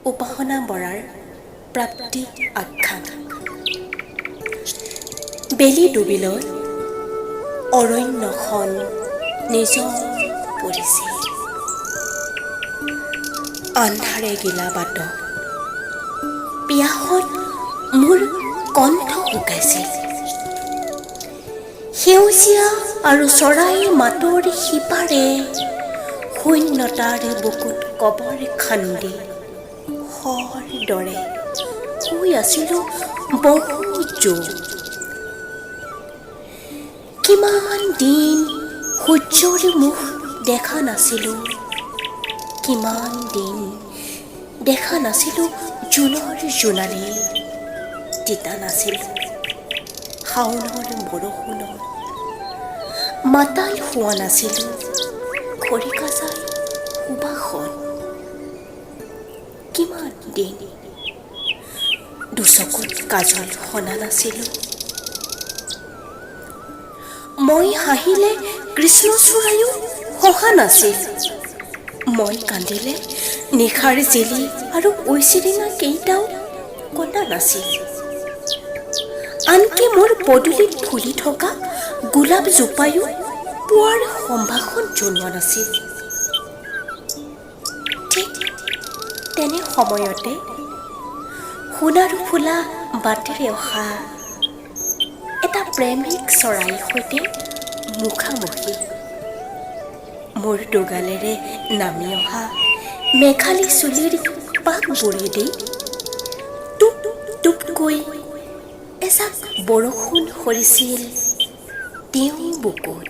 উপাসনা বৰাৰ প্ৰাপ্তি আখ্যান। বেলি ডুবিলত অৰণ্যখন নিজৰ পৰিছিল। আন্ধাৰে গিলা বাটত পিয়াহত মোৰ কণ্ঠ শুকাইছিল। সেউজীয়া আৰু চৰাই মাতৰ সিপাৰে শূন্যতাৰ বুকুত কবৰ খান্দি শৰ দৰে শুই আছিলো বহু যুগ। কিমান দিন সূৰ্যৰ মুখ দেখা নাছিলো, কিমান দিন দেখা নাছিলো জোনৰ জোনালী, তিতা নাছিলো শাওনৰ বৰষুণত, মাতাল হোৱা নাছিলো খৰিকাজাই সুবাসত। কিমান দিন দুচকুত কাজল সনা নাছিলো। মই হাঁহিলে কৃষ্ণচূড়ায়ো হহা নাছিল। মই কান্দিলে নিশাৰ জিলি আৰু ঐচিৰিঙা কেইটাও কন্দা নাছিল। আনকি মোৰ পদূলিত ফুলি থকা গোলাপজোপায়ো পুৱাৰ সম্ভাষণ জনোৱা নাছিল। ঠিক তেনে সময়তে সোণাৰু ফুলা বাটেৰে অহা এটা প্ৰেমিক চৰাইৰ সৈতে মুখামুখি। মোৰ দুগালেৰে নামি অহা মেঘালী চুলিৰ পাকবোৰেদি টোপ টোপকৈ এজাক বৰষুণ সৰিছিল তেওঁৰ বুকুত।